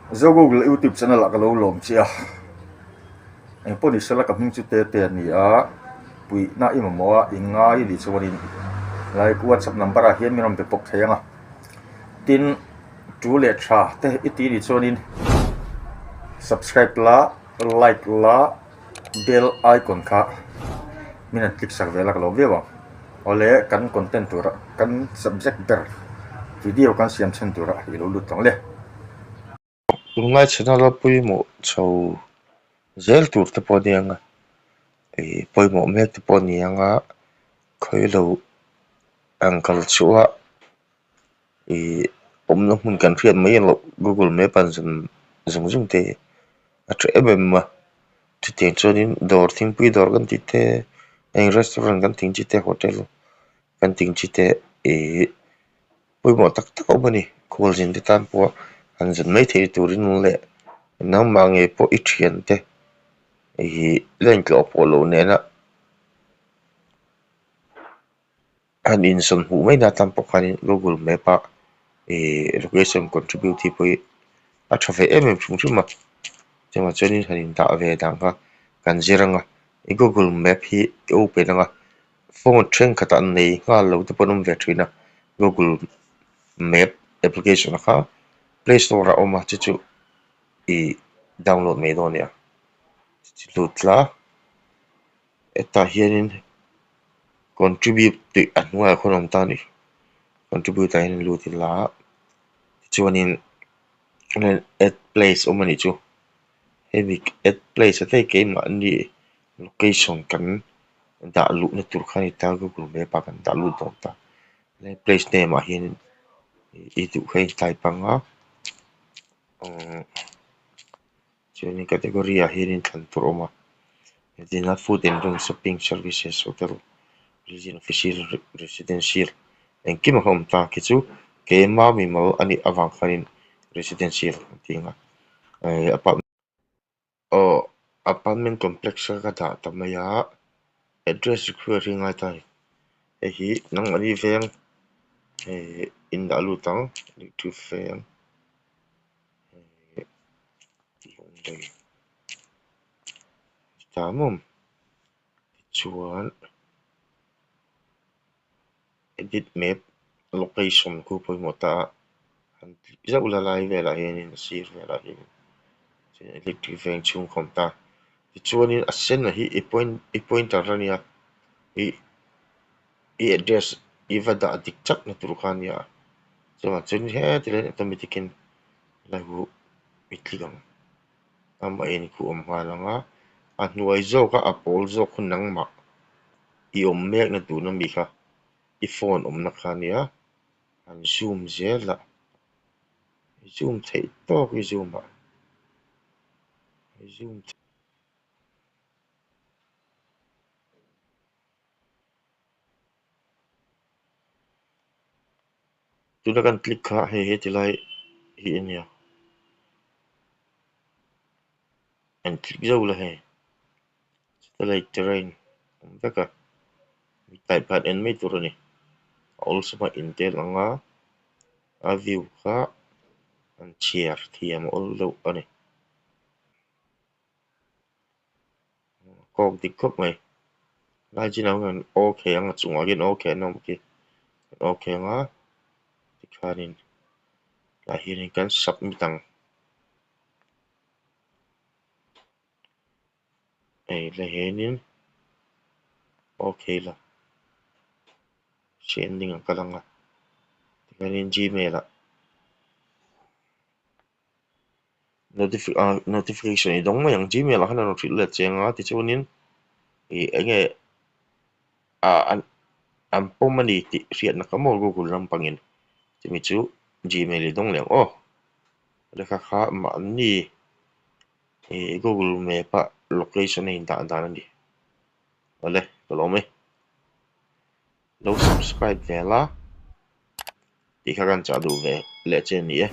Zo Google YouTube channel ah ka lo lawm che a, engpawh ni sela ka hming chu te te a ni a, puihna i mamawh a i ngai a nih chuanin like whatsapp number ah hian min rawn be pawp thei ang a, tin tu leh tha te i tih nih chuanin subscribe la like la bell icon kha min han click sak vel a ka lo viau ang awle kan content turah kan subject ber video kan siam chhan turah i lo lut ang le. Tunlai channel a pawimawh chho zel tur te pawh a ni ang a ih pawimawh mek te pawh a ni ang a khawi lo ang kal chhuah a ih awmna hmun kan hriat mai loh google map an zawn zung zung te hi a tha em em a chutiang chuanin dawr thingpui dawr kan tih te eng restaurant kan tih ang chi te hotel kan tih ang chi te ih pawimawh tak tak a awm a ni khualzin te tan pawh han zawn mai theih turin leh nangmah ngei pawh i thiante ih la intlawh pawh loh nena. Han insawn hmuh mai na tan pawh khanin google map ah ihh location contribute hi pawh hi a tha ve em em hrim hrim a chuvang chuanin han indah ve dan kha kan zir ang a i google map hi i open ang a phone thenkhatah nei nghal lo te pawh an awm ve thin a google map application kha play store ah a awm a chu chu ih download mai dawn a nia chu chu lut tla. Hetah hianin contribute tih a hnuaiah khawn a awm ta a ni contribute ah hian lut ila tichuanin add place awm a nih chu hemi add place ah te keimahni location kan dah luhna tur kha a ni ta google map ah kan dah lut dawn ta place name ah hianin i duh kha i type ang a umm. Chuanin category ah hianin thlan tur a awm a entirna food and drink shopping services hotel region official residential engkim a awm ta khi chu keima mimal a nih avang khanin residential an tih ang a eh apartment aw apartment complex a ka dah ta mai a address require hi ngai ta a ni hei hi nangmahni veng eh in dah lut ang veng. Tichuan edit map location khu pawimawh ta a han tih zauh la lai velah hianin a sir velah hianin electric veng chhung a awm ta tichuanin a sen hi i point i pointer a nia ih i address i va dah dik chak na tur kha a nia chuvang chuan heti lai automatic in la huh i tling ang amah in khu awm nghal ang a a hnuai zawk a a pawl zawk kha nangmah i awm mek na tun ami kha i phone awmna kha a nia an zoom zel a zoom theih tawk i zoom a zoom Tuna kan click kha hei heti lai hi a nia an click zauh la hei satellite terrain awm vek a type khan en mai tur a ni a awlsam a intel ang a a view kha an chhiar thiam a awl deuh a ni. Kawk dik khawp mai lai chin ah hian okay ang a chungah khian okay an awm khi okay ang a tikhanin tah hianin kan submit ang hei la hianin okay la sending a kal ang a tikhanin gmail ah. Notification i dawng mai ang gmail ah khan a rawn hrilh let chiang a tichuanin ih eng nge ah an an pawm a ni tih hriatna kha maw google lampangin chumi chu gmail i dawng leh ang aw lehkha kha mahni ih google map ah location a indah dan a ni awle ka lawm e lo subscribe ve la tih kha kan chah duh ve leh che a ni e.